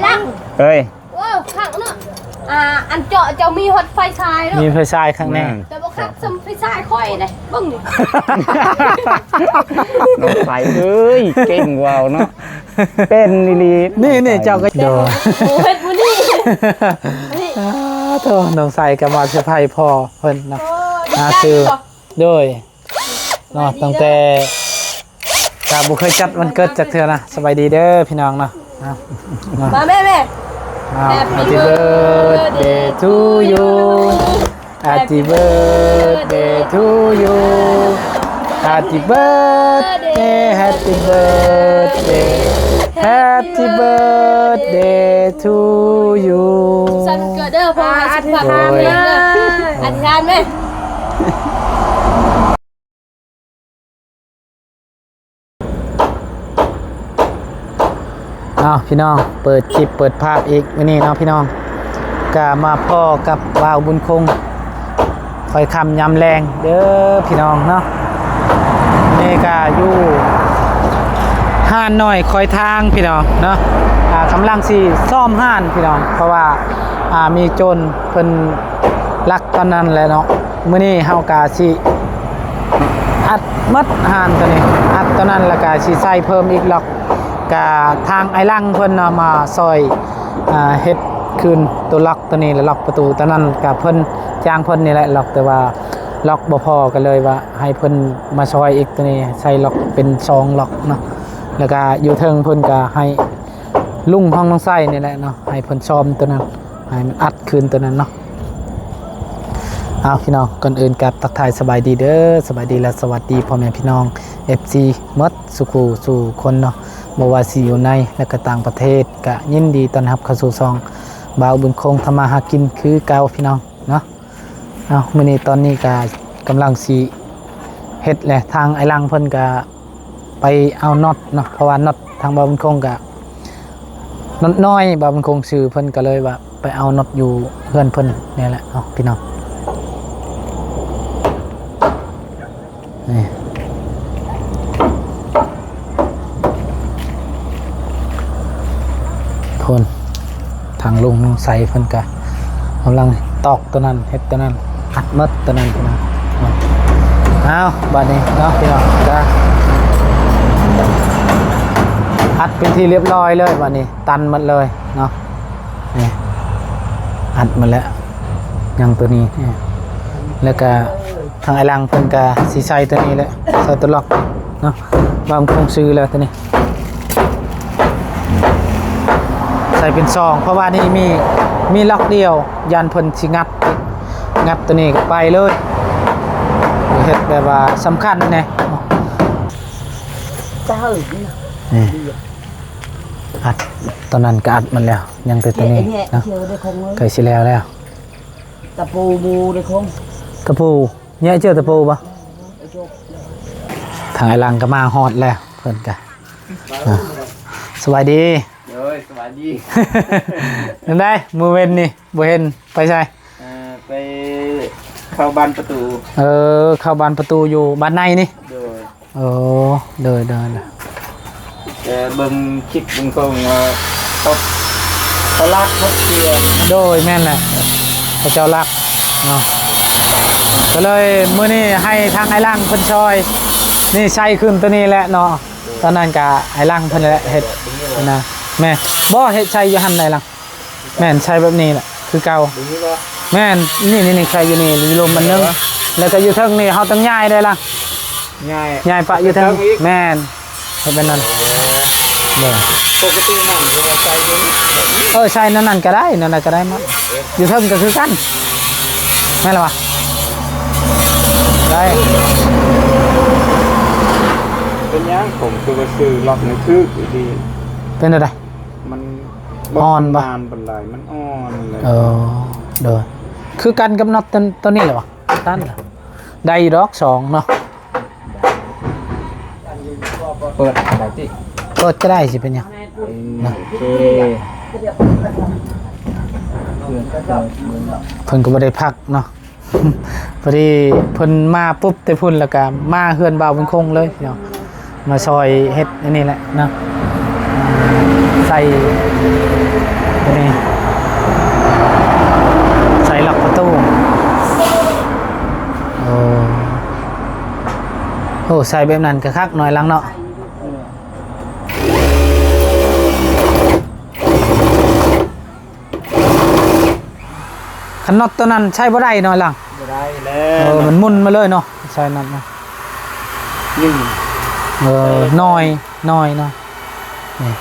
ຫຼັງ ເອີຍ ໂອ້ ຄັກເນາະ. ອ່າ ອັນເຈາະເຈົ້າມີຮອດໄຟຊາຍເນາະ ມີໄຟຊາຍຂ້າງໃນ ແມ່ນ ແຕ່ບໍ່ຄັກສ່ຳໄຟຊາຍຂ້ອຍເດ້ ເບິ່ງນີ້ ນ້ອງໃສເອີຍ ເກັ່ງເວົ້າເນາະ ເປັນອີ່ຫຼີ ນີ້ ນີ້ເຈົ້າກໍ ໂດຍ ໂອ້ ເຮັດມື້ນີ້ ນີ້ ອ້າ ໂທ້ ນ້ອງໃສກໍມາເຊີໄພພໍ່ເພິ່ນເນາະ ໂອ້ຍ ອ່າ ຊື່ ໂດຍ ເນາະ ຕັ້ງແຕ່ກໍບໍ່ເຄີຍຈັດວັນເກີດຈັກເທື່ອນະ. ສະບາຍດີເດີພີ່ນ້ອງເນາະ ເນາະ ມາແມ່ ແມ່ ເອົາ Happy birthday to you, Happy birthday to you, Happy birthday, Happy birthday, Happy birthday to you. ສຸກສັນວັນເກີດເດີພໍ່ ໃຫ້ສຸຂະພາບແຂງແຮງເດີ ອະທິຖານແມ່. ເອົາ ພີ່ນ້ອງ ເປີດຄລິບເປີດພາບອີກມື້ນີ້ເນາະພີ່ນ້ອງ ກະມາພໍ້ກັບບ່າວບຸນຄົງ ຄ່ອຍຄ່ຳຍາມແລງເດີພີ່ນ້ອງເນາະ. ນີ້ກະຢູ່ຮ້ານນ້ອຍຄອຍທາງພີ່ນ້ອງເນາະ ອ່າ ກຳລັງຊິສ້ອມຮ້ານພີ່ນ້ອງ ເພາະວ່າ ອ່າ ມີໂຈນເພິ່ນລັກຕອນນັ້ນແຫຼະເນາະ. ມື້ນີ້ເຮົາກະຊິອັດໝົດຮ້ານໂຕນີ້ ອັດໂຕນັ້ນ ແລ້ວກະຊິໃສ່ເພີ່ມອີກລັອກ ກະທາງອ້າຍຫຼັງເພິ່ນເນາະ ມາຊ່ອຍ ອ່າ ເຮັດຄືນໂຕລັອກໂຕນີ້ ແລະ ລັອກປະຕູໂຕນັ້ນກະເພິ່ນ ຈ້າງເພິ່ນນີ້ແຫຼະລັອກ ແຕ່ວ່າລັອກບໍ່ພໍ ກໍເລີຍວ່າໃຫ້ເພິ່ນມາຊ່ອຍອີກໂຕນີ້ ໃສ່ລັອກເປັນສອງລັອກເນາະ. ແລ້ວກະຢູ່ເທິງເພິ່ນກະໃຫ້ລຸງຂອງນ້ອງໃສນີ້ແຫຼະເນາະ ໃຫ້ເພິ່ນຊອມໂຕນັ້ນ ໃຫ້ມັນອັດຄືນໂຕນັ້ນເນາະ. ເອົາ ພີ່ນ້ອງ ກ່ອນອື່ນກາບທັກທາຍສະບາຍດີເດີ ສະບາຍດີ ແລະ ສະຫວັດດີພໍ່ແມ່ພີ່ນ້ອງ ເອັຟຊີ ໝົດສູ່ຄູ່ສູ່ຄົນເນາະ ບໍ່ວ່າຊິຢູ່ໃນ ແລະ ກໍຕ່າງປະເທດ ກະຍິນດີຕ້ອນຮັບເຂົ້າສູ່ຊ່ອງບ່າວບຸນຄົງທຳມາຫາກິນຄືເກົ່າ ພີ່ນ້ອງເນາະ. ເອົາ ມື້ນີ້ຕອນນີ້ກະກຳລັງຊິເຮັດແຫຼະ ທາງອ້າຍຫຼັງເພິ່ນກະ ໄປເອົານັອດເນາະ ເພາະວ່ານັອດທາງບ່າວບຸນຄົງກະນັອດນ້ອຍ ບ່າວບຸນຄົງຊື້ ເພິ່ນກໍເລີຍວ່າໄປເອົານັອດຢູ່ເຮືອນເພິ່ນນີ້ແຫຼະເນາະ ພີ່ນ້ອງ. ນີ້ ພຸ້ນ ທາງລຸງນ້ອງໃສເພິ່ນກະກຳລັງຕອກໂຕນັ້ນ ເຮັດໂຕນັ້ນ ອັດໝົດໂຕນັ້ນ ພີ່ນ້ອງ. ເອົາ ບາດນີ້ເນາະ ພີ່ນ້ອງ ກະອັດເປັນທີ່ລຽບຮ້ອຍເລີຍ ບາດນີ້ຕັນໝົດເລີຍເນາະ. ນີ້ ອັດໝົດແລ້ວ ຍັງໂຕນີ້ ແລ້ວກະ ທາງອ້າຍຫຼັງເພິ່ນກະຊິໃສ່ໂຕນີ້ແຫຼະ ໃສ່ໂຕລັອກເນາະ ບ່າວບຸນຄົງຊື້ແລ້ວໂຕນີ້ ໃສ່ເປັນສອງ ເພາະວ່ານີ້ມີ ມີລັອກດຽວ ຢ້ານເພິ່ນຊິງັດ ງັດໂຕນີ້ກໍໄປເລີຍ ເຮັດແບບວ່າສຳຄັນແດ່. ນີ້ ອັດ ຕອນນັ້ນກໍອັດມັນແລ້ວ ຍັງແຕ່ໂຕນີ້ເນາະ ໃກ້ຊິແລ້ວແລ້ວ. ຕະປູໝູເດ້ຄົງ ຕະປູ ແຍະເຈີຕະປູບໍ່? ທາງອ້າຍຫຼັງກໍມາຮອດແລ້ວ ເພິ່ນກະ ອ່າ ສະບາຍດີ. ໂດຍ ສະບາຍດີ. ຈັ່ງໃດມື້ເວັນນີ້ ບໍ່ເຫັນໄປໃສ? ເອີ ໄປເຂົ້າບານປະຕູ. ເອີ ເຂົ້າບານປະຕູຢູ່ບ້ານໃນນີ້? ໂດຍ. ໂອ້ ໂດຍ ໂດຍ ໂດຍ. ແຕ່ເບິ່ງຄລິບເບິ່ງຂອງວ່າເຂົາ ເຂົາລັກເຂົາເຊື່ອ. ໂດຍ ແມ່ນແຫຼະ ເຂົາເຈົ້າລັກເນາະ ກໍເລີຍມື້ນີ້ໃຫ້ທາງອ້າຍຫຼັງເພິ່ນຊ່ອຍ ນີ້ໃສ່ຂຶ້ນໂຕນີ້ແຫຼະເນາະ. ຕອນນັ້ນກະອ້າຍຫຼັງເພິ່ນແຫຼະເຮັດນະ ແມ່ນບໍ່ ເຮັດໃສ່ຢູ່ຫັ້ນໄດ໋ລະ. ແມ່ນ ໃສ່ແບບນີ້ແຫຼະ ຄືເກົ່າ. ແມ່ນ ນີ້ ນີ້ ນີ້ ໃສ່ຢູ່ນີ້ ຢູ່ລຸ່ມອັນໜຶ່ງ ແລ້ວກໍຢູ່ເທິງນີ້ ເຮົາຕ້ອງຍ້າຍໄດ້ລະ ຍ້າຍ ຍ້າຍປະຢູ່ເທິງ. ແມ່ນ ເຮັດແບບນັ້ນ. ເອີ ປົກກະຕິຫັ້ນໃສ່ຢູ່ນີ້ ເອີ ໃສ່ນັ້ນນັ້ນກໍໄດ້ ນັ້ນນະກໍໄດ້ໝົດ ຢູ່ເທິງກໍຄືກັນ ແມ່ນລະວະ? ໄດ້ ເປັນຫຍັງ ຜົມຄືວ່າຊື້ລັອກນີ້ຖືກດີ. ເປັນແນວໃດ? ມັນອ່ອນບໍ່? ນານປານໃດ ມັນອ່ອນເລີຍ. ເອີ ໂດຍ ຄືກັນກັບນັອດໂຕນີ້ແຫຼະວະ ຕັນ ໄດ້ຢູ່ດອກສອງເນາະ ເປີດໄດ້ຕິ ເປີດກໍໄດ້ ຊິເປັນຫຍັງ. ໂອເຄ ເພິ່ນກໍບໍ່ໄດ້ພັກເນາະ. ພໍດີເພິ່ນມາປຸບແຕ່ພຸ້ນ ແລ້ວກະມາເຮືອນບ່າວບຸນຄົງເລີຍເນາະ ມາຊ່ອຍເຮັດອັນນີ້ແຫຼະເນາະ. ໃສ່ ນີ້ ໃສ່ລັອກປະຕູ. ໂອ້ ໂອ້ ໃສ່ແບບນັ້ນກະຄັກ ນ້ອຍຫຼັງເນາະ. ຄັນນັອດໂຕນັ້ນໃຊ້ບໍ່ໄດ້ ນ້ອຍຫຼັງ ບໍ່ໄດ້ແລ້ວ. ເອີ ມັນໝຸ່ນມາເລີຍເນາະ ໃສ່ນັອດນະ. ນີ້ ເອີ ນ້ອຍ ນ້ອຍເນາະ ນີ້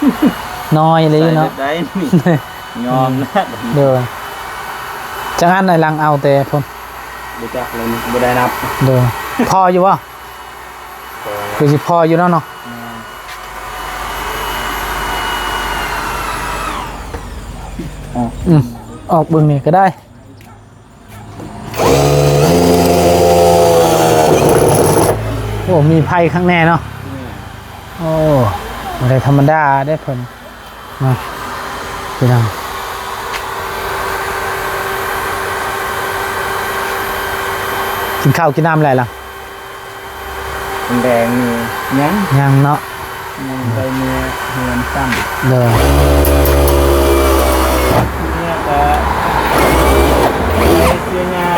ນ້ອຍອີ່ຫຼີເນາະ. ໃສ່ໄດ້ນີ້ ຍອມແລ້ວ. ໂດຍ ຈັກອັນ ນ້ອຍຫຼັງເອົາແຕ່ພຸ້ນ ບໍ່ຈັກເລີຍ ບໍ່ໄດ້ນັບ. ໂດຍ ພໍຢູ່ບໍ່? ຄືຊິພໍຢູ່ເນາະ ເນາະ. ອອກ ອືມ ອອກເບິ່ງນີ້ກະໄດ້. ໂອ້ ມີໄຟຂ້າງແນ່ເນາະ. ໂອ້ ບໍ່ໄດ້ທຳມະດາເດ້ເພິ່ນເນາະ ພີ່ນ້ອງ. ກິນເຂົ້າກິນນ້ຳແລ້ວລະ? ມື້ແລງນີ້ຍັງ ຍັງເນາະ ຍັງໄດ້ເມືອເຮືອນຊ້ຳ. ໂດຍ ເມືອກະໄປເຊຍຍາ.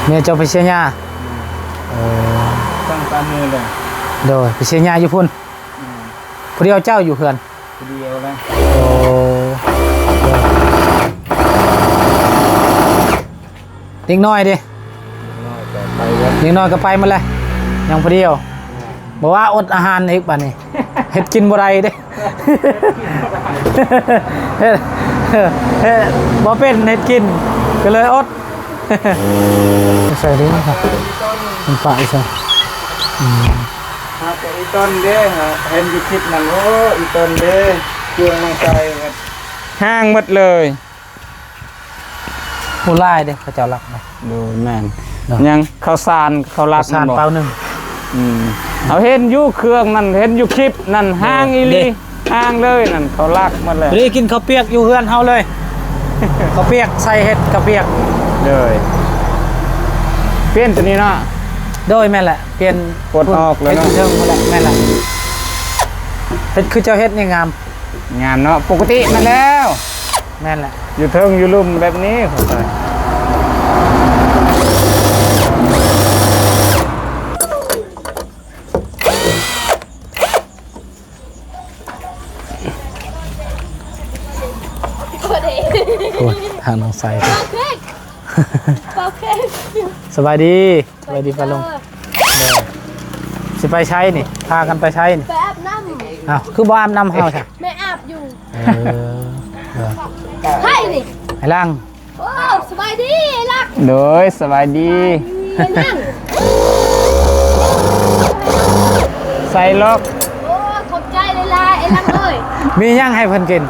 ເມຍເຈົ້າໄປເຊຍຍາ? ເອີ ຕັ້ງແຕ່ມື້ແລ້ວ. ໂດຍ ໄປເຊຍຍາຢູ່ພຸ້ນ. ອືມ ຜູ້ດຽວເຈົ້າຢູ່ເຮືອນ? ຜູ້ດຽວແລ້ວ. ໂອ້ ເດັກນ້ອຍເດ? ເດັກນ້ອຍກະໄປແລ້ວ ເດັກນ້ອຍກະໄປໝົດແລ້ວ ຍັງຜູ້ດຽວ. ບໍ່ວ່າອົດອາຫານອີກບາດນີ້ ເຮັດກິນບໍ່ໄດ້ເດ້. ເຮັດ ເຮັດບໍ່ເປັນເຮັດກິນ ກະເລີຍອົດ. ໃສ່ເດ້ ມັນປະໃສ່ ອືມ ຫາກະອີຕອນເດ້ ຫາເຫັນຢູ່ຄລິບນັ້ນ. ໂອ້ ອີຕອນເດ້ ເຄື່ອງນ້ອງໃສ່ ຫ້າງໝົດເລີຍ. ຜູ້ຫຼາຍເດ້ ເຂົາເຈົ້າລັກນະ. ໂດຍ ແມ່ນ ເນາະ ຍັງເຂົ້າສານ ເຂົ້າລັກ ເຂົ້າສານ ແມ່ນບໍ່? ເປົາໜຶ່ງ. ອືມ ເຮົາເຫັນຢູ່ເຄື່ອງນັ້ນ ເຫັນຢູ່ຄລິບນັ້ນ ເນາະ ຫ້າງອີ່ຫຼີ ເດ້ ຫ້າງເລີຍນັ້ນ ເຂົາລັກໝົດແລ້ວ. ໄດ້ກິນເຂົ້າປຽກຢູ່ເຮືອນເຮົາເລີຍ ເຂົ້າປຽກ ໃສ່ເຮັດເຂົ້າປຽກ. ໂດຍ ປ່ຽນໂຕນີ້ເນາະ. ໂດຍ ແມ່ນແຫຼະ ປ່ຽນ ປົດອອກແລ້ວເນາະ ເຮັດຢູ່ເທິງພຸ້ນແຫຼະ. ແມ່ນແຫຼະ ເຮັດຄືເຈົ້າເຮັດນີ້ງາມ. ງາມເນາະ ປົກກະຕິມາແລ້ວ. ແມ່ນແຫຼະ ຢູ່ເທິງຢູ່ລຸ່ມແບບນີ້. ໂອ້ຍ ທາງນ້ອງໃສ. ສະບາຍດີ. ສະບາຍດີປ້າລຸງ. ເອີ ຊິໄປໃສນີ້? ພາກັນໄປໃສນີ້? ໄປອາບນ້ຳ. ອ້າວ ຄືບໍ່ອາບນ້ຳເຮົາຊະ? ແມ່ອາບຢູ່. ເອີ ເອີ ໃຜນີ້? ໄອ້ຫຼັງ. ໂອ້ ສະບາຍດີໄອ້ຫຼັງ. ໂດຍ ສະບາຍດີ. ສະບາຍດີໄອ້ຫຼັງ. ໃສ່ລັອກ. ໂອ້ ຂອບໃຈຫຼາຍໆ ໄອ້ຫຼັງເອີຍ. ມີຫຍັງໃຫ້ເພິ່ນກິນ?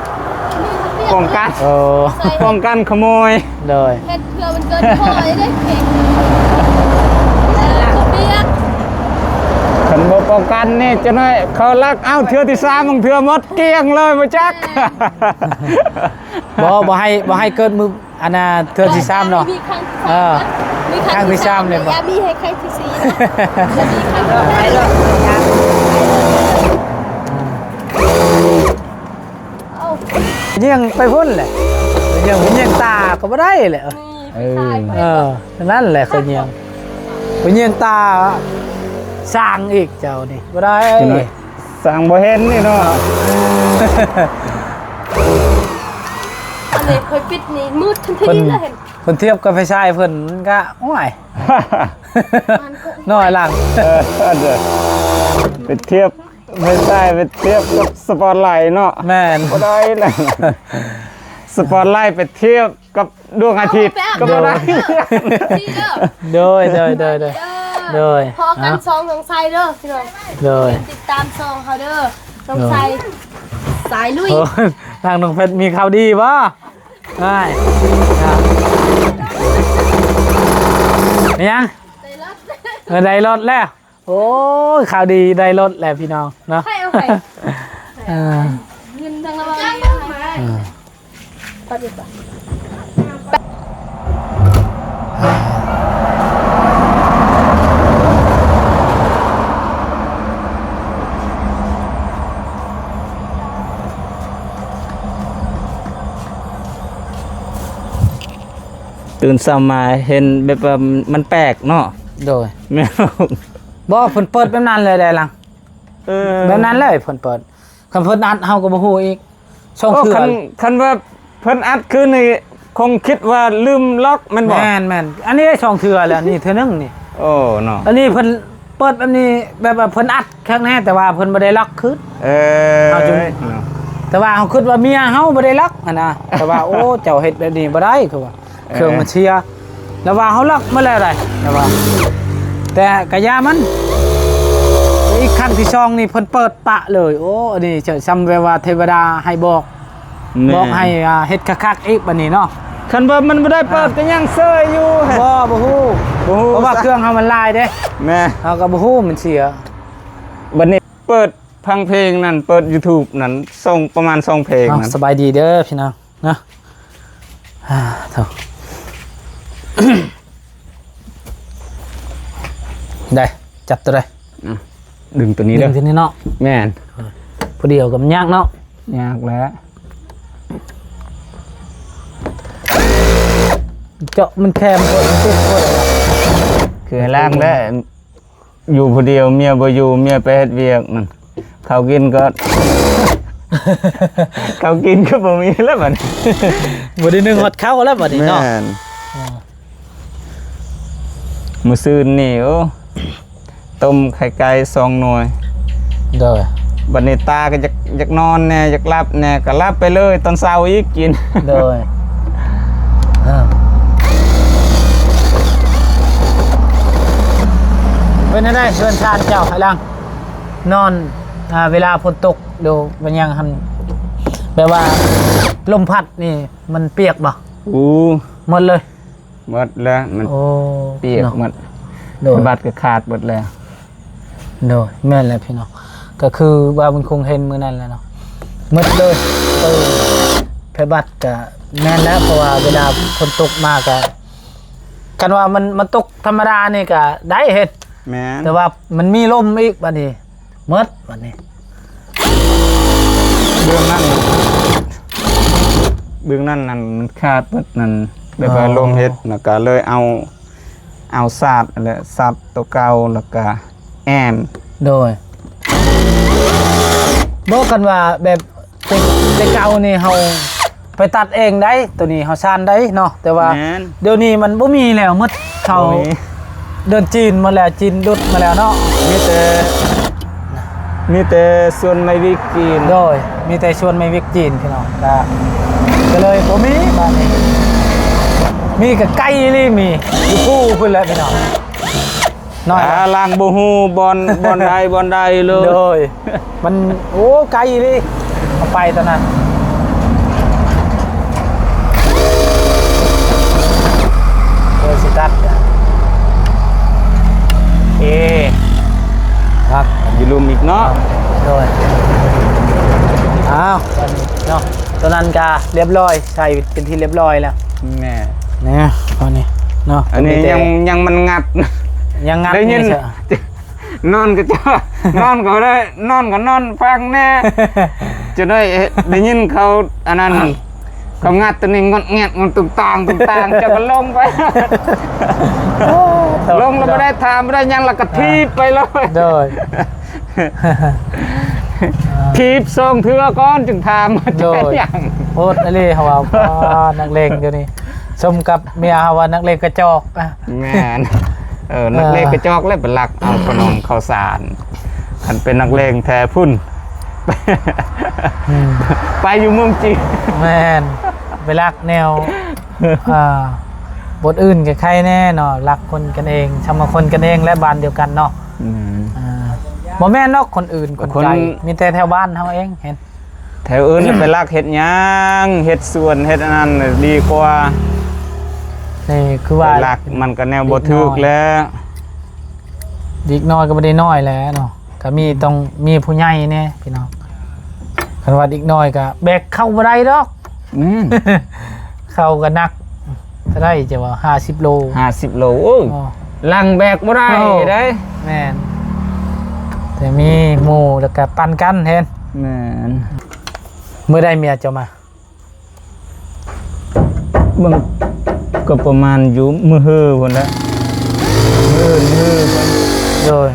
ປ້ອງກັນ. ໂອ້ ປ້ອງກັນຂະໂມຍ. ໂດຍ ເຮັດເພື່ອວັນເກີດພໍ່ເດ້. ເອີ ເຂົ້າປຽກ ຄັນບໍ່ປ້ອງກັນນີ້ ຈັກໜ້ອຍເຂົາລັກເອົາເທື່ອທີສາມ ບາງເທື່ອໝົດກ້ຽງເລີຍ ບໍ່ຈັກ. ບໍ່ ບໍ່ໃຫ້ ບໍ່ໃຫ້ເກີດມື້ ອັນນ່າ ເທື່ອທີສາມເນາະ. ມີຄັ້ງທີສາມ. ເອີ ມີຄັ້ງທີສາມເລີຍບໍ່? ຢ່າມີໃຫ້ຄັ້ງທີສີ່ນະ. ຢ່າມີຄັ້ງທີສີ່ນະ. ເອີ ຍິງໄປພຸ້ນແຫຼະ ຍິງ ຍິງຕາກະບໍ່ໄດ້ແຫຼະ. ເອີ ເອີ ນັ້ນແຫຼະ ຂ້ອຍຍິງ ຂ້ອຍຍິງຕາຊ່າງອີກ ເຈົ້ານີ້ບໍ່ໄດ້. ຊ່າງບໍ່ເຫັນນີ້ເນາະ. ອັນນີ້ຂ້ອຍປິດນີ້ມືດທັນທີເລີຍ. ເພິ່ນທຽບກັບໄຟສາຍເພິ່ນ ມັນກະ ໂອ້ຍ ນ້ອຍຫຼັງ. ເອີ ໄປທຽບ ໄຟສາຍໄປທຽບກັບສະປອດໄລເນາະ. ແມ່ນ ບໍ່ໄດ້ນະ ສະປອດໄລໄປທຽບ ກັບດວງອາທິດກະບໍ່ໄດ້. ໂດຍ ໂດຍ ໂດຍ ໂດຍ ພໍກັນຊ່ອງນ້ອງໄຊເດີພີ່ນ້ອງ. ໂດຍ ຕິດຕາມຊ່ອງເຮົາເດີ ນ້ອງໄຊສາຍລຸຍ. ໂອ້ ທາງນ້ອງເພັດມີຂ່າວດີບໍ່? ໄດ້ ມີຫຍັງ? ໄດ້ລົດ ເອີ ໄດ້ລົດແລ້ວ. ໂອ້ຍ ຂ່າວດີ ໄດ້ລົດແລ້ວພີ່ນ້ອງເນາະ. ໃຜເອົາໃຫ້? ເອີ ເງິນທາງລະຫວ່າງນີ້ ເອີ ປັດຢູ່ປະ. ເ ຕື່ນເຊົ້າມາເຫັນແບບວ່າມັນແປກເນາະ. ໂດຍ. ແມ່ນບໍ່? ບໍ່ ເພິ່ນເປີດແບບນັ້ນເລີຍໄດ໋ລະ. ເອີ ແບບນັ້ນເລີຍເພິ່ນເປີດ. ຄັນເພິ່ນອັດເຮົາກໍບໍ່ຮູ້ອີກ ສອງເທື່ອ. ໂອ້ ຄັນ ຄັນວ່າເພິ່ນອັດຄືນີ້ ຄົງຄິດວ່າລືມລັອກແມ່ນບໍ່? ແມ່ນໆ ອັນນີ້ໄດ້ສອງເທື່ອແລ້ວ ນີ້ເທື່ອໜຶ່ງນີ້. ໂອ້ ເນາະ ອັນນີ້ເພິ່ນເປີດແບບນີ້ ແບບວ່າເພິ່ນອັດຄັກແນ່ ແຕ່ວ່າເພິ່ນບໍ່ໄດ້ລັອກຄືນ. ເອີ ເຮົາຈຶ່ງ ເນາະ ແຕ່ວ່າເຮົາຄິດວ່າເມຍເຮົາບໍ່ໄດ້ລັອກຫັ້ນນະ ແຕ່ວ່າ ໂອ້ ເຈົ້າເຮັດແບບນີ້ບໍ່ໄດ້ ຄືວ່າ ເອີ ເຄື່ອງມັນເສຍ ແລ້ວວ່າເຮົາລັອກມາແລ້ວໄດ໋ ແລ້ວວ່າ ແຕ່ກະຢ່າມັນ. ອີກຄັ້ງທີສອງນີ້ເພິ່ນເປີດປະເລີຍ. ໂອ້ ອັນນີ້ຊ່ຳແບບວ່າເທວະດາໃຫ້ບອກ ແມ່ນ ບອກໃຫ້ ອ່າ ເຮັດຄັກໆອີກບັດນີ້ເນາະ. ຄັນວ່າມັນບໍ່ໄດ້ເປີດ ອ່າ ກໍຍັງເຊີຍຢູ່. ບໍ່ ບໍ່ຮູ້ ບໍ່ຮູ້ ເພາະວ່າເຄື່ອງເຮົາມັນຫຼາຍເດ້. ແມ່ນ ເຮົາກໍບໍ່ຮູ້ມັນເສຍ. ບັດນີ້ເປີດຟັງເພງນັ້ນ ເປີດຢູທູບນັ້ນ ສອງ ປະມານສອງເພງນັ້ນ. ເອົ້າ ສະບາຍດີເດີພີ່ນ້ອງ. ນະ ອ່າ ໂທ້ ໄດ້ ຈັບໂຕໃດ? ອ່ະ ດຶງໂຕນີ້ເດີ ດຶງໂຕນີ້ເນາະ. ແມ່ນ ຜູ້ດຽວກໍມັນຍາກເນາະ. ຍາກແຫຼະ ເຈາະມັນແຄມໂພດ ມັນຕິດໂພດ. ຄືໃຫ້ລ້າງແຫຼະ. ຢູ່ຜູ້ດຽວ ເມຍບໍ່ຢູ່ ເມຍໄປເຮັດວຽກນັ້ນ ເຂົ້າກິນກໍ ເຂົ້າກິນກໍບໍ່ມີແລ້ວບັດນີ້ ບໍ່ໄດ້ໜຶ້ງຮອດເຂົ້າແລ້ວບັດນີ້ເນາະ. ແມ່ນ ອືມ ມື້ຊືນນີ້ ໂອ້ ຕົ້ມໄຂ່ໄກ່ສອງໜ່ວຍ. ໂດຍ ບັດນີ້ຕາກໍຢາກ ຢາກນອນແດ່ ຢາກຫຼັບແດ່ ກໍຫຼັບໄປເລີຍ ຕອນເຊົ້າອີກກິນ. ໂດຍ ເອີ ເປັນແນວໃດເຮືອນຊານເຈົ້າ ໃຫ້ຫຼັງ ນອນ ອ່າ ເວລາຝົນຕົກ ຫຼືວ່າຫຍັງຫັ້ນ ແບບວ່າລົມພັດນີ້ມັນປຽກບໍ່? ໂອ້ ໝົດເລີຍ. ໝົດແລ້ວ ມັນ ໂອ້ ປຽກ ເນາະ ໝົດ. ໂດຍ ບັດກໍຂາດໝົດແລ້ວ. ໂດຍ ແມ່ນແຫຼະພີ່ນ້ອງ ກໍຄືວ່າບຸນຄົງເຫັນມື້ນັ້ນແຫຼະເນາະ ໝົດເລີຍ. ເອີ ໄພບັດກໍແມ່ນແລ້ວ ເພາະວ່າເວລາຝົນຕົກມາກໍ ຄັນວ່າມັນ ມັນຕົກທຳມະດານີ້ກໍໄດ້ເຮັດ. ແມ່ນ ແຕ່ວ່າມັນມີລົມອີກ ບັດນີ້ໝົດ ບັດນີ້. ເບື້ອງນັ້ນ ເບື້ອງນັ້ນນັ້ນມັນຂາດໝົດນັ້ນ ແບບວ່າ ອໍ ລົມເຮັດ ແລ້ວກໍເລີຍເອົາ ເອົາສາດຫັ້ນແຫຼະ ສາດໂຕເກົ່າ ແລ້ວກໍແອ້ມ. ໂດຍ ບໍ່ ຄັນວ່າແບບ ແຕ່ ແຕ່ເກົ່ານີ້ເຮົາໄປຕັດເອງໄດ໋ ໂຕນີ້ເຮົາຊານໄດ້ເນາະ ແຕ່ວ່າ ແມ່ນ ດຽວນີ້ມັນບໍ່ມີແລ້ວ ໝົດເຂົາ ບໍ່ມີ ເດີນຈີນໝົດແລ້ວ ຈີນດຸດມາແລ້ວເນາະ. ມີແຕ່ ມີແຕ່ສວນໄມ້ວິກຈີນ. ໂດຍ ມີແຕ່ສວນໄມ້ວິກຈີນພີ່ນ້ອງ ກະ ກະເລີຍບໍ່ມີບາດນີ້ ມີກະໄກອີ່ຫຼີ ມີຢູ່ພູພຸ້ນແຫຼະພີ່ນ້ອງ. ນ້ອຍ ອ່າ ລາງບໍ່ຮູ້ບ່ອນ ບ່ອນໃດ ບ່ອນໃດເລີຍ. ໂດຍ ມັນ ໂອ້ ໄກອີ່ຫຼີ ເຮົາໄປຕອນນັ້ນ. ໂດຍ ຊິຕັດ ເອ ຄັກ ຢູ່ລຸ່ມອີກເນາະ. ໂດຍ ອ້າວ ຕອນນີ້ເນາະ ຕອນນັ້ນກະລຽບຮ້ອຍ ໃສ່ເປັນທີ່ລຽບຮ້ອຍແລ້ວ. ແມ່ນ ແນ່ ຕອນນີ້ເນາະ ອັນນີ້ ມີແຕ່ ຍັງ ຍັງມັນງັດ ຍັງງັດ ໄດ້ຍິນ ນີ້ ນອນກໍຈະ ນອນກໍບໍ່ໄດ້ ນອນກໍນອນຟັງແດ່ ຈະໄດ້ໄດ້ຍິນເຂົາອັນນັ້ນ ເຂົາງັດຕົວນີ້ງອດແງດ ງອດຕຸງຕາງ ຕຸງຕາງ ເຈົ້າກໍລົງໄປ ໂອ້ ຕົກ ລົງແລ້ວບໍ່ໄດ້ຖາມ ບໍ່ໄດ້ຫຍັງ ແລ້ວກໍຖີບໄປເລີຍ. ໂດຍ ຖີບສອງເທື່ອກ່ອນຈຶ່ງຖາມວ່າເປັນຫຍັງ. ໂດຍ ໂພດອີ່ຫຼີ ເຮົາວ່າ ອໍ ນັກເລງຢູ່ນີ້ ສົມກັບເມຍເຮົາວ່ານັກເລງກະຈອກ. ແມ່ນ ເອີ ເອີ ນັກເລງກະຈອກແລ້ວໄປລັກເອົາຂະໜົມເຂົ້າສານ ຄັນເປັນນັກເລງແທ້ພຸ້ນ ອືມ ໄປຢູ່ເມືອງຈີນ. ແມ່ນ ໄປລັກແນວ ອ່າ ບ່ອນອື່ນກໍໄຄແນ່ເນາະ ລັກຄົນກັນເອງ ຊ່ຳວ່າຄົນກັນເອງ ແລະ ບ້ານດຽວກັນເນາະ. ອືມ ອ່າ ບໍ່ແມ່ນດອກຄົນອື່ນ ຄົນ ຄົນໄກ ມີແຕ່ແຖວບ້ານເຮົາເອງ ເຫັນ ແຖວອື່ນໄປລັກເຮັດຫຍັງ ເຮັດສວນເຮັດອັນນັ້ນດີກວ່າ. ນີ້ຄືວ່າໄປລັກມັນກໍແນວບໍ່ຖືກແລ້ວ. ເດັກນ້ອຍກໍບໍ່ໄດ້ນ້ອຍແຫຼະເນາະ ກໍມີ ຕ້ອງມີຜູ້ໃຫຍ່ແດ່ພີ່ນ້ອງ. ຄັນວ່າເດັກນ້ອຍກໍແບກເຂົ້າບໍ່ໄດ້ດອກ. ແມ່ນ ເຂົ້າກໍໜັກ ເທົ່າໃດຈະວ່າ ຫ້າສິບໂລ ຫ້າສິບໂລ ໂອ້ຍ ອໍ ຫຼັງແບກບໍ່ໄດ້ ໂອ້ ເດ້. ແມ່ນ ແຕ່ມີໝູ່ແລ້ວກໍປັນກັນເຫັນ. ແມ່ນ ມື້ໃດເມຍເຈົ້າມາ? ເບິ່ງ ກໍປະມານຢູ່ມື້ຮືພຸ້ນແຫຼະ ມື້ອື່ນມື້ຮືພຸ້ນ. ໂດຍ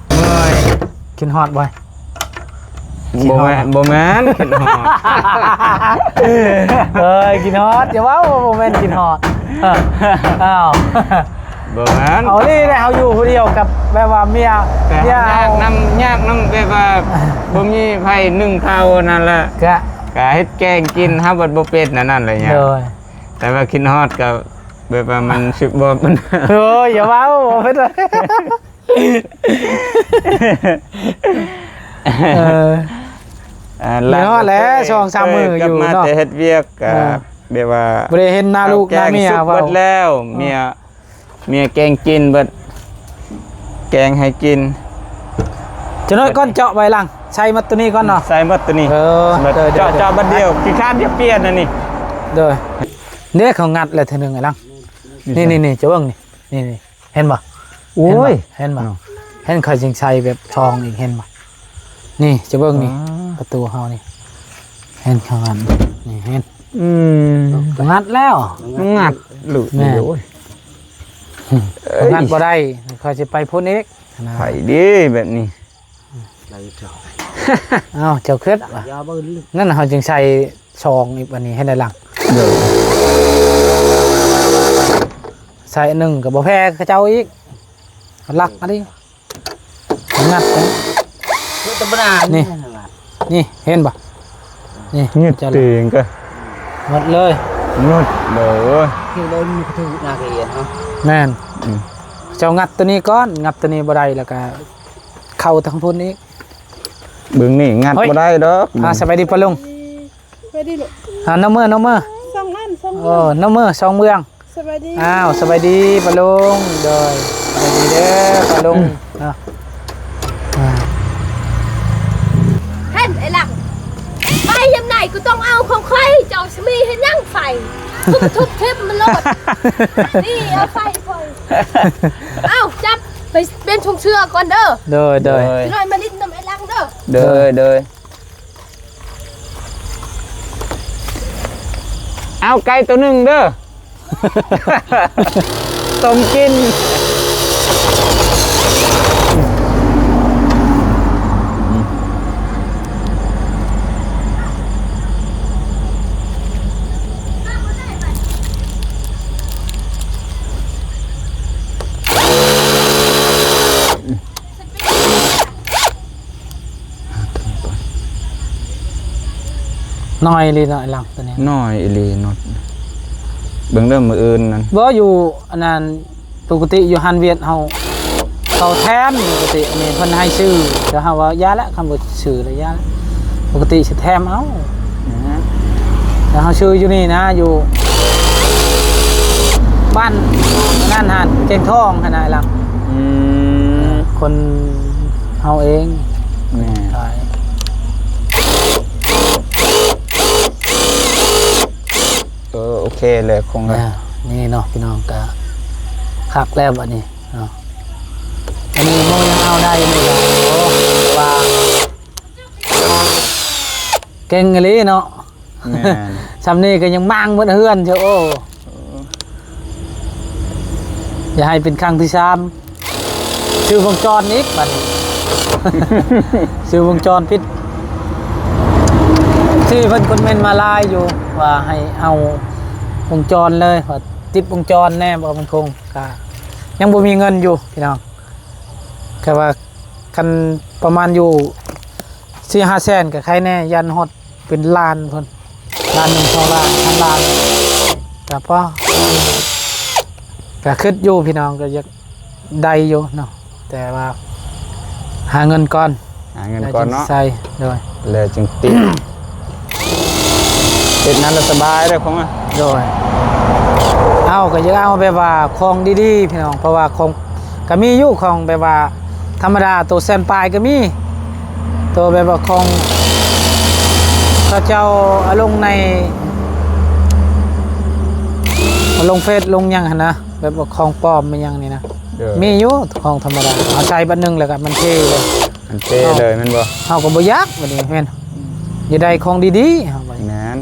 ເມື່ອຍ ຄິດຮອດບໍ່? ບໍ່ແມ່ນ ບໍ່ແມ່ນຄິດຮອດ ເອີຍ ຄິດຮອດ ຢ່າເວົ້າວ່າບໍ່ແມ່ນຄິດຮອດ. ອ້າວ ບໍ່ແມ່ນ ເອົານີ້ແຫຼະ ເຮົາຢູ່ຜູ້ດຽວກັບແບບວ່າເມຍ ແຕ່ ເມຍ ຍາກນຳ ຍາກນຳແບບວ່າບໍ່ມີໃຜໜຶ້ງເຂົ້ານັ້ນແຫຼະ ກະ ກະເຮັດແກງກິນ ເຮົາບັດບໍ່ເປັນອັນນັ້ນແຫຼະ. ໂດຍ ແຕ່ວ່າຄິດຮອດກໍແບບວ່າມັນ ຊິບໍ່ ໂອ້ຍ ຢ່າເວົ້າ ບໍ່ເປັນ ເອີ ອ່າ ເນາະ ແລ້ວສອງສາມມື້ຢູ່ເນາະ ເອີ ກັບມາແຕ່ເຮັດວຽກ ເອີ ກໍແບບວ່າບໍ່ໄດ້ເຫັນໜ້າລູກໜ້າເມຍ ເວົ້າ ແກງສຸກເບິດແລ້ວ ເອີ ເມຍ ເມຍແກງກິນເບິດ ແກງໃຫ້ກິນ. ຈັກໜ້ອຍກ່ອນເຈາະໄວ້ຫຼັງ ໃສ່ໝົດໂຕນີ້ກ່ອນເນາະ ໃສ່ໝົດໂຕນີ້ ເອີ ເບິດ ໂດຍ ເຈາະ ເຈາະບັດດຽວ ຂີ້ຄ້ານຈະປ່ຽນອັນນີ້. ໂດຍ ເດ້ ເຂົາງັດແລ້ວເທື່ອໜຶ່ງໄອ້ຫຼັງ ນີ້ໆໆ ຈະເບິ່ງນີ້ ນີ້ໆ ເຫັນບໍ່? ໂອ້ຍ ເຫັນບໍ່? ເຫັນບໍ່? ເນາະ ເຫັນຂ້ອຍຈຶ່ງໃສ່ແບບຊ່ອງອີກ ເຫັນບໍ່? ນີ້ ຈະເບິ່ງນີ້ ອໍ ປະຕູເຮົານີ້ ເຫັນເຂົາງັດນີ້ ເຫັນ ອືມ ງັດແລ້ວ ມັນງັດຫຼຸ ແມ່ນ ໂອ້ຍ ເອີຍ ງັດບໍ່ໄດ້ ຂ້ອຍຊິໄປພຸ້ນອີກນະ ໄປເດ້ແບບນີ້. ເອົ້າ ເຈົ້າຄິດວ່າ ຢ່າເບິ່ງ ນັ້ນເຮົາຈຶ່ງໃສ່ຊ່ອງອີກ ບັດນີ້ເຫັນໄດ້ຫຼັງ ໂດຍ ໃສ່ອັນໜຶ່ງກໍບໍ່ແພ້ເຂົາເຈົ້າອີກ ລັກອັນນີ້ ງັດເດ້ ນີ້ ນີ້ເຫັນບໍ່? ນີ້ ງຶດເຕັງກະ ໝົດເລີຍ ງຶດເລີຍ ທີ່ເລີຍມີກະຖືກນາກະເອນເນາະ ແມ່ນ ອືມ ເຈົ້າງັດໂຕນີ້ກ່ອນ ງັດໂຕນີ້ບໍ່ໄດ້ ແລ້ວກະເຂົ້າທາງພຸ້ນອີກ ເບິ່ງນີ້ ງັດບໍ່ໄດ້ດອກ ເຮີ້ຍ ອ່າ ສະບາຍດີປ້າລຸງ ສະບາຍດີລູກ ອ່າ ນົບມື ນົບມື ສອງອັນ ສອງ ເອີ ເບື້ອງ ນົບມື ສອງເບື້ອງ ສະບາຍດີ ອ້າວ ສະບາຍດີປ້າລຸງ ໂດຍ ສະບາຍດີເດີປ້າລຸງ ອືມ ເນາະ ອ່າ ເຫັນໄອ້ຫຼັງ ໄປຍາມໃດກໍຕ້ອງເອົາຂອງຂ້ອຍ ເຈົ້າຊິມີເຮັດຫຍັງໄຟ ທຸບ ທຸບຖິ້ມມັນໂລດ ນີ້ເອົາໄຟຂ້ອຍ ເອົາ ຈັບໄປປ່ຽນຖົງເສື້ອກ່ອນເດີ ໂດຍ ໂດຍ ໂດຍ ຊິນ້ອຍມາຫຼິ້ນນຳໄອ້ຫຼັງເດີ ໂດຍ ໂດຍ ໂດຍ. ເອົາໄກ່ໂຕໜຶ່ງເດີ ຕົ້ມກິນ. ນ້ອຍອີ່ຫຼີເນາະ ໄອ້ຫຼັງໂຕນີ້ ນ້ອຍອີ່ຫຼີເນາະ ເບິ່ງເດີມື້ອື່ນນັ້ນ ບໍ່ ຢູ່ອັນນັ້ນ ປົກກະຕິຢູ່ຮ້ານຫວຽດເຮົາ ເຂົາແຖມ ປົກກະຕິ ອັນນີ້ເພິ່ນໃຫ້ຊື້ ແຕ່ເຮົາວ່າຢ່າແຫຼະ ຄັນບໍ່ຊື້ລະຢ່າ ປົກກະຕິຊິແຖມເອົາ ແຕ່ເຮົາຊື້ຢູ່ນີ້ນະ ຢູ່ບ້ານນັ້ນຫັ້ນ ແກ້ງທອງຫັ້ນນະ ໄອ້ຫຼັງ ອືມ ຄົນເຮົາເອງ ແມ່ນ ຂາຍ ເອີ ໂອເຄເລີຍ ຄົງ ອ່າ ນີ້ເນາະ ພີ່ນ້ອງ ກະຄັກແລ້ວບັດນີ້ເນາະ ອັນນີ້ໝູຍັງເອົາໄດ້ຢູ່ ໂອ້ ວ່າ ເກັ່ງອີ່ຫຼີເນາະ ແມ່ນ ຊ່ຳນີ້ກໍຍັງມ້າງໝົດເຮືອນເຈົ້າ ໂອ້ ເອີ ຢ່າໃຫ້ເປັນຄັ້ງທີສາມ ຊື້ວົງຈອນອີກບັດນີ້ ຊື້ວົງຈອນປິດ ທີ່ເພິ່ນຄອມເມັນມາຫຼາຍຢູ່ວ່າໃຫ້ເອົາວົງຈອນເລີຍ ວ່າຕິດວົງຈອນແດ່ບໍ່ ມັນຄົງກະຍັງບໍ່ມີເງິນຢູ່ພີ່ນ້ອງ ແຕ່ວ່າຄັນປະມານຢູ່ສີ່ຫ້າແສນກໍໃຄແດ່ ຢ້ານຮອດເປັນລ້ານພຸ້ນ ລ້ານໜຶ່ງ ສອງລ້ານ ສາມລ້ານ ກໍພໍ ກໍຄິດຢູ່ພີ່ນ້ອງ ກໍຢາກ ໄດ້ຢູ່ເນາະ ແຕ່ວ່າຫາເງິນກ່ອນ ຫາເງິນກ່ອນເນາະ ແລ້ວຈຶ່ງໃສ່ ໂດຍ ແລ້ວຈຶ່ງຕິດ ເຮັດນັ້ນລະສະບາຍເດ້ ຂອງ ໂດຍ ເອົາ ກໍຢາກເອົາແບບວ່າຂອງດີໆ ພີ່ນ້ອງ ເພາະວ່າຂອງກໍມີຢູ່ ຂອງແບບວ່າທຳມະດາ ໂຕແສນປາຍກໍມີ ໂຕແບບວ່າຂອງເຂົາເຈົ້າເອົາລົງໃນ ເອົາລົງເຟສລົງຫຍັງຫັ້ນນະ ແບບວ່າຂອງປອມແມ່ນຫຍັງນີ້ນະ ໂດຍ ມີຢູ່ຂອງທຳມະດາ ເອົາໃສ່ບາດໜຶ່ງແລ້ວກໍມັນເທເລີຍ ມັນເທເລີຍແມ່ນບໍ່? ເຮົາກໍບໍ່ຢາກບັດນີ້ແມ່ນ ຢາກໄດ້ຂອງດີໆ ເຮົາບັດນີ້ ແມ່ນ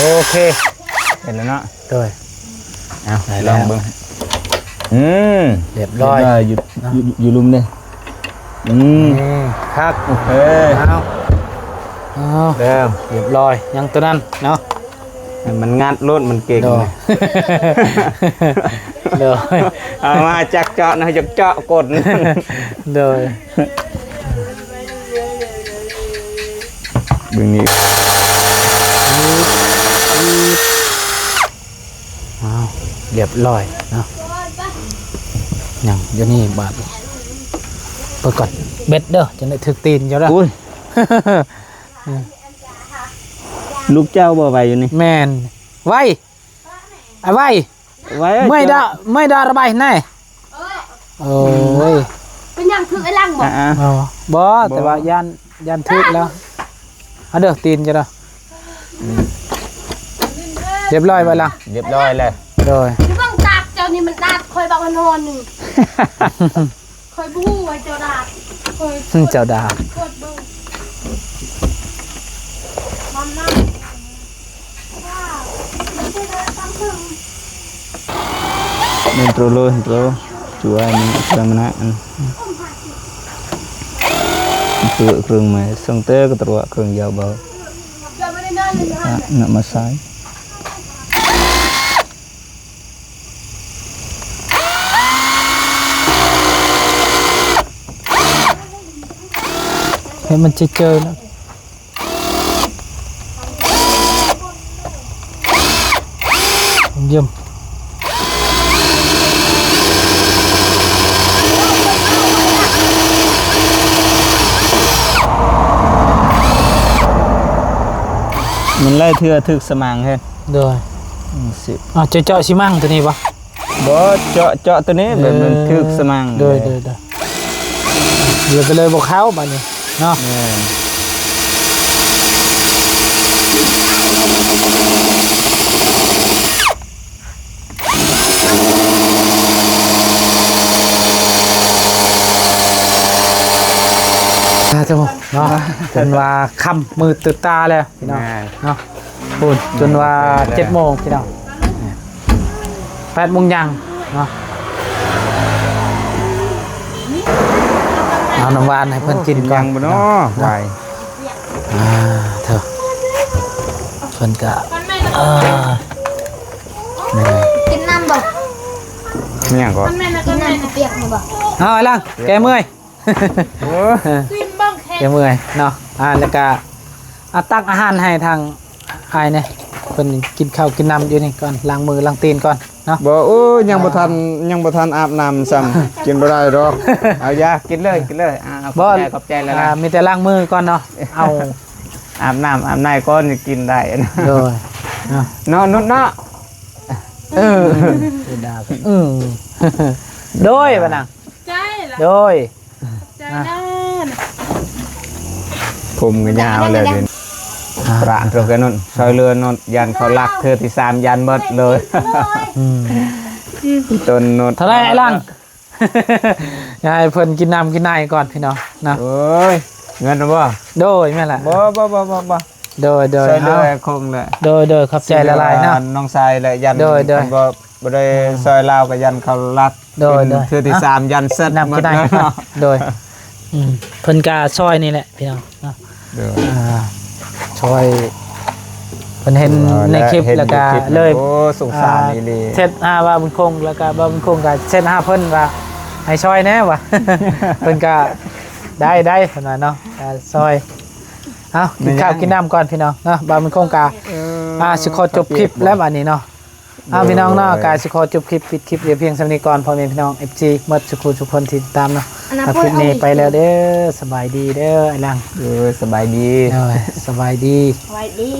ໂອເຄ ເຫັນແລ້ວເນາະ ໂດຍ ເອົາ ໄດ້ແລ້ວ ລອງເບິ່ງ ອືມ ຮຽບຮ້ອຍ ຮຽບຮ້ອຍ ຢູ່ ເນາະ ຢູ່ ຢູ່ລຸ່ມເດ້ ອືມ ນີ້ ຄັກ ໂອເຄ ເອົາ ເອົາ ເດີມ ຮຽບຮ້ອຍ ຍັງໂຕນັ້ນເນາະ ໃຫ້ມັນງັດໂລດ ມັນເກັ່ງ ໂດຍ ໂດຍ ເອົາມາຈັກເຈາະນະ ຈັກເຈາະກົ້ນ ໂດຍ ເບິ່ງນີ້ ອ້າວ ຮຽບຮ້ອຍເນາະ ຍັງຢູ່ນີ້ບາດ ເບິ່ງກ່ອນ ເບັດເດີ ຈັ່ງໄດ້ຖືກຕີນເຈົ້າເດີ ໂອ້ຍ ລູກເຈົ້າບໍ່ໄວຢູ່ນີ້ ແມ່ນ ໄວ ອາໄວ ໄວ ເມື່ອຍດາ ເຈົ້າ ເມື່ອຍດາລະບາຍແນ່ ໂອ້ຍ ເປັນຫຍັງຖືກໄອ້ຫຼັງບໍ່ ອ່າໆ ອໍ ບໍ່ ບໍ່ ແຕ່ວ່າຢ້ານ ຢ້ານຖືກແລ້ວ ເອົາເດີ ຕີນເຈົ້າເດີ ອືມ ຮຽບຮ້ອຍໄວ້ລະ ຮຽບຮ້ອຍແລ້ວ ໂດຍ ຢູ່ເບິ່ງຕາກເຈົ້ານີ້ມັນດາດຂ້ອຍບັກຮອນໆໜຶ່ງ ຂ້ອຍບໍ່ຮູ້ວ່າເຈົ້າດາດ ຂ້ອຍ ເຈົ້າດາດ ກວດເບິ່ງ ມັນນະ Dentro lo, dentro. Chua ni, chua mana. Tu krung mai, song te keterua krung jauh bau. Nak masai. ໃຫ້ມັນເຈີໆນະ ຢ້ຽມ ມັນຫຼາຍເທື່ອຖືກສະໝັງເຮັດ ໂດຍ ອືມ ຊິ ອ້າວ ເຈາະ ເຈາະຊິໝັງຕົວນີ້ບໍ່? ບໍ່ ເຈາະ ເຈາະຕົວນີ້ ເອີ ແບບມັນຖືກສະໝັງ ໂດຍ ເລີຍ ໂດຍ ໂດຍ ເຫຼືອໄປເລີຍບໍ່ເຂົ້າບາດນີ້ເນາະ ແມ່ນ ອ່າ ເນາະ ຈົນວ່າຄ່ຳມືດຕື່ນຕາແລ້ວ ພີ່ນ້ອງ ແມ່ນ ເນາະ ພຸ້ນ ຈົນວ່າເຈັດໂມງ ພີ່ນ້ອງ ແປດໂມງຍັງເນາະ ເອົານ້ຳຫວານໃຫ້ເພິ່ນກິນກ່ອນ ໂອ້ ກິນຍັງບໍ່ເນາະ ເນາະ ຫວາຍ ອ່າ ເທີ ເພິ່ນກະ ເອີ ແມ່ ກິນນ້ຳບໍ່? ມີຫຍັງກໍ? ກິນນ້ຳປຽກນີ້ບໍ່? ເອົາ ອ້າຍຫຼັງ ແກ້ເມື່ອຍ ໂອ້ຍ ກິນເບິ່ງແທ້ ແກ້ເມື່ອຍເນາະ ອ່າ ແລ້ວກະ ອ່າ ຕັກອາຫານໃຫ້ທາງອ້າຍແດ່ ເພິ່ນກິນເຂົ້າກິນນ້ຳຢູ່ນີ້ກ່ອນ ລ້າງມືລ້າງຕີນກ່ອນເນາະ ບໍ່ ໂອ້ຍ ຍັງບໍ່ທັນ ອ່າ ຍັງບໍ່ທັນອາບນ້ຳຊ້ຳ ກິນບໍ່ໄດ້ດອກ ເອົາຢາ ກິນເລີຍ ກິນເລີຍ ອ່າ ຂອບໃຈ ບໍ່ ຂອບໃຈຫຼາຍໆ ອ່າ ມີແຕ່ລ້າງມືກ່ອນເນາະ ເອົາ ອາບນ້ຳອາບໃນກ່ອນ ກິນໄດ້ ໂດຍ ເນາະ ເນາະ ນຸດເນາະ ເອີ ເສຍດາຍ ອືມ ໂດຍ ວ່ານະ ໃຈລະ ໂດຍ ໃຈລະ ຜົມກໍຍາວແລ້ວເດ ອ່າ ພະໂຕກະນຸນ ຊ່ອຍເຫຼືອນຸນ ຢ້ານເຂົາລັກເທື່ອທີສາມ ຢ້ານໝົດເລີຍ ອືມ ຕົ້ນນຸນ ເທົ່າໃດອ້າຍຫຼັງ? ໃຫ້ເພິ່ນກິນນ້ຳກິນໃນກ່ອນພີ່ນ້ອງເນາະ ໂອ້ຍ ເງິນບໍ່? ໂດຍ ແມ່ນລະ ບໍ່ ບໍ່ ບໍ່ ບໍ່ ບໍ່ ໂດຍ ໂດຍ ຊ່ອຍເຫຼືອຄົງແຫຼະ ໂດຍ ໂດຍ ຂອບໃຈຫຼາຍໆເນາະ ນ້ອງຊາຍແຫຼະ ຢ້ານ ໂດຍ ໂດຍ ຄັນບໍ່ ບໍ່ໄດ້ ອືມ ຊ່ອຍລາວກໍຢ້ານເຂົາລັກ ໂດຍ ໂດຍ ເທື່ອທີສາມ ຢ້ານເຊັດ ກິນນ້ຳກິນໃນ ໝົດແລ້ວ ໂດຍ ອືມ ເພິ່ນກໍຊ່ອຍນີ້ແຫຼະພີ່ນ້ອງເນາະ ໂດຍ ອ່າ ຊ່ອຍ ເພິ່ນເຫັນໃນຄລິບ ເຫັນໃນຄລິບ ແລ້ວກໍເລີຍ ໂອ້ ສົງສານອີ່ຫຼີ ອ່າ ແຊັດຫາບ່າວບຸນຄົງ ແລ້ວກໍບ່າວບຸນຄົງກໍແຊັດຫາເພິ່ນວ່າໃຫ້ຊ່ອຍແດ່ວ່າ ເພິ່ນກໍໄດ້ ໄດ້ ເພິ່ນວ່າເນາະ ກໍຊ່ອຍ ເອົາ ກິນເຂົ້າກິນນ້ຳກ່ອນພີ່ນ້ອງເນາະ ບ່າວບຸນຄົງກໍ ເອີ ອ່າ ຊິຂໍຈົບຄລິບແລ້ວບາດນີ້ເນາະ ເອົາ ພີ່ນ້ອງເນາະ ໂດຍ ກໍຊິຂໍຈົບຄລິບ ປິດຄລິບໄວ້ພຽງສ່ຳນີ້ກ່ອນ ພໍ່ແມ່ພີ່ນ້ອງ ເອັຟຊີ ໝົດສູ່ຜູ້ສູ່ຄົນທີ່ຕິດຕາມເນາະ ອັນນັ້ນ ຄລິບນີ້ໄປແລ້ວເດີ ສະບາຍດີເດີ ອ້າຍຫຼັງ ເອີ ສະບາຍດີ ໂດຍ ສະບາຍດີ ສະບາຍດີ.